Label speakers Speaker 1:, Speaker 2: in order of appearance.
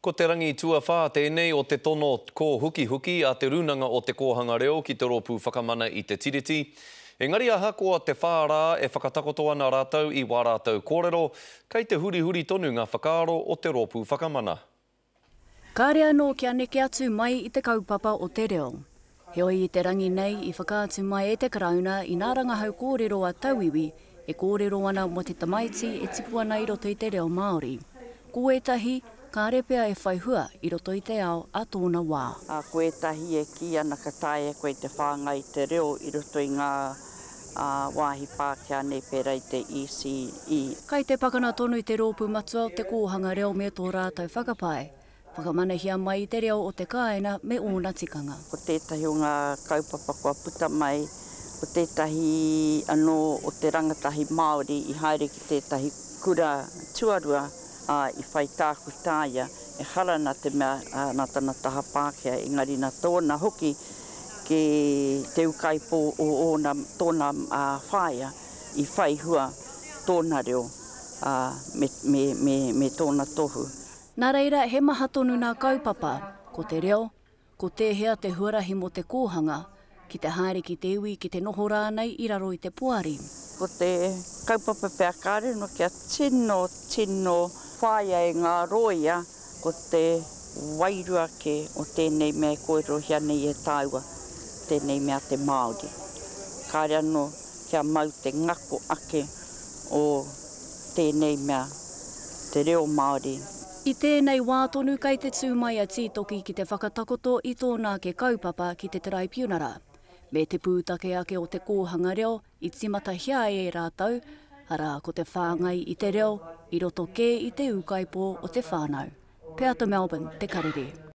Speaker 1: Ko te rangi tuawhā tēnei o te tono kōhukihuki a Te Rūnanga o Te Kōhanga Reo ki te Rōpū Whakamana i te Tiriti. Engari ahakoa te whā rā e whakatakoto ana rātou i wā rātou kōrero, kei te hurihuri tonu ngā whakaaro o te Rōpū Whakamana.
Speaker 2: Kāre anō kia neke atu mai i te kaupapa o te reo. Heoi i te rangi nei i whakaatu mai e te Karauna i nā rangahau kōrero a tauiwi e kōrero ana mō te tamaiti e tipu ana i roto i te reo Māori. Ko ētahi, kāre pea e whai hua i roto i te ao a tōna wā.
Speaker 3: Ā, ko ētahi e kī ana ka taea koe te whāngai i te reo i roto i ngā wāhi Pākehā nei pērā i te ECE.
Speaker 2: Kai te pakana tonu te rōpū matua o te kōhanga reo me tō rātou whakapae, Whakamanahia mai i te reo o te kāinga me ōna tikanga.
Speaker 3: Ko tētahi o ngā kaupapa kua puta mai, ko tētahi anō o te rangatahi Māori i haere ki tētahi kura tuarua, ā, i whai tākuta ia, ehara nā te mea nā tana taha Pākehā, engari nā tōna hoki ki te ūkaipō o ōna, tōna whaea i whai hua tōna reo, ā, me, me, me, me tōna tohu.
Speaker 2: Nā reira, he maha tonu nā kaupapa, ko te reo, ko tēhea te huarahi mō te kōhanga, ki te haere ki te iwi, ki te noho rānei i raro i te poari.
Speaker 3: Ko te kaupapa pea kāre noa kia tino, tino whāia e ngā rōia ko te wairua ake o tēnei mea e kōrerohia nei e tāua, tēnei mea te Māori. Kāre anō kia mau te ngako ake o tēnei mea, te reo Māori.
Speaker 2: I tēnei wā tonu kei te tū mai a Tītoki ki te whakatakoto i tōna ake kaupapa ki te Taraipiunara, me te pūtake ake o te kōhanga reo i tīmatahia ai e rātou, arā, ko te whāngai i te reo i roto kē i te ūkaipō o te whānau. Peata Melbourne, Te Karere.